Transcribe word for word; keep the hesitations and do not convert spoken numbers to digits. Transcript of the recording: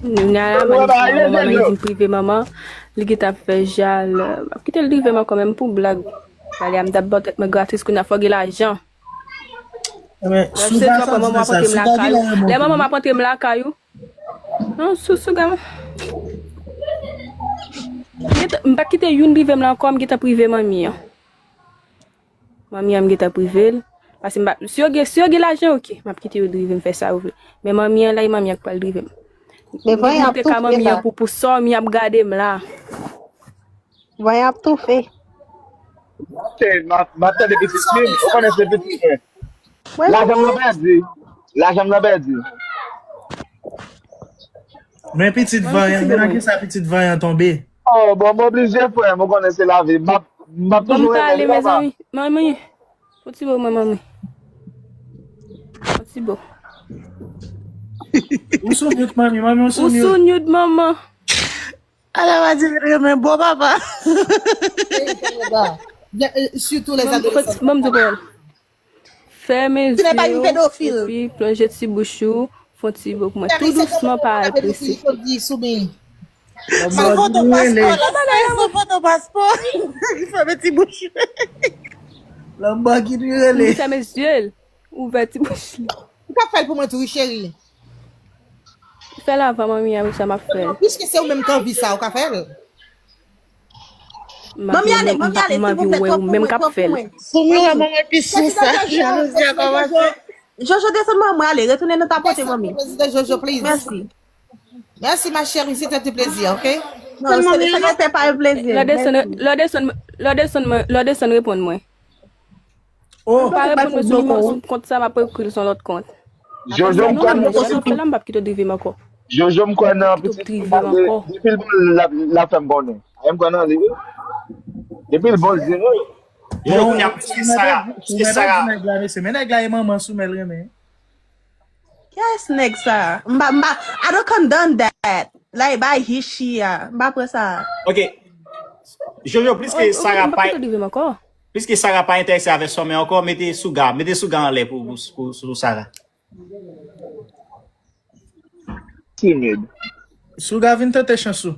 Nala, manman li di prive manman, li gentan ap fè jal. M ap kite l drive m ankò, menm pou blag. Pale a m t ap ba w tèt mwen gratis, kounye a fò gen lajan. Lè m sezi, manman ap antre m lakay ou. Lè manman ap antre m lakay ou. Non, sou, sou, gade. M pa kite youn drive m la ankò, m gentan prive manmi an. Manmi an, m gentan prive l. Paske m pa, si yo gen, si yo gen lajan, oke, m ap kite yo drive m, fè sa yo vle. Men manmi an la, e manmi an k pral drive m. M monte ka manmi an pou, pou sòm, y ap gade m la. Vanyan ap toufe. M ap tande pitit li, ou konnen se pitit mwen. Lajan m nan pèdi. Lajan m nan pèdi. Men pitit vanyan, men nan kisa pitit vanyan tonbe? Oh, bon, m oblije frè m, ou konnen se lavi. M ap, m ap toujou renmen li papa. Manmi, fon ti bo mwen manmi. Fon ti bo. Ou sou mute manmi, manmi ou sou mute. Ou sou mute manman. Ala w a di renmen bon papa. Surtout les adolescents. Manmi di bon. Fèmen zye w epi plonje ti bouch ou, fon ti bo pou mwen. Tou dousman pa al prese. Sa foto paspò la, sa foto paspò. Fèmen ti bouch. Lanmò ki dwe rele. Fèmen zye l, ouvè ti bouch li. Ou ka fè l pou mwen tou wi cheri. Fè l avan manmi a wi sa m ap fè l. Piske se ou menm k anvi sa, ou ka fè l. Manmi ale, manmi ale, silvouplè, twòp pou mwen, twòp pou mwen. Soumira, manman pi sou sa. Jalouzi a kòmanse. Jojo, desann mwen, mwen ale, retounen nan tapote manmi. Prezidan Jojo, please. Mèsi. Mèsi ma chérie, c'était un plaisir, ok? Non, se te pa yon plezi. Lè desann, lè desann, lè desann, lè desann reponn mwen. Oh, pa reponn mwen sou nimewo sou kont sa, m ap ekri l sou lòt kont. Jojo m kwè nan fè la, m p ap kite w drive m ankò. Jojo m kwè nan pitit li. Depi l bon l ap fè m konnen. M kwè nan li wi. Depi l bon l di nou. Jojo kounye a piske Sara, piske Sara. Men nèg la e manman sou men l renmen. Yes, nèg sa. M pa, m pa, I don't condone that. Like, bay hichi a. M pa pran sa. Ok. Jojo, piske Sara pa, piske Sara pa enterese avèk sòmè ankò, mete Souga, mete Souga anlè pou, pou, pou, pou Sara. Timid. Souga vin tante chans ou.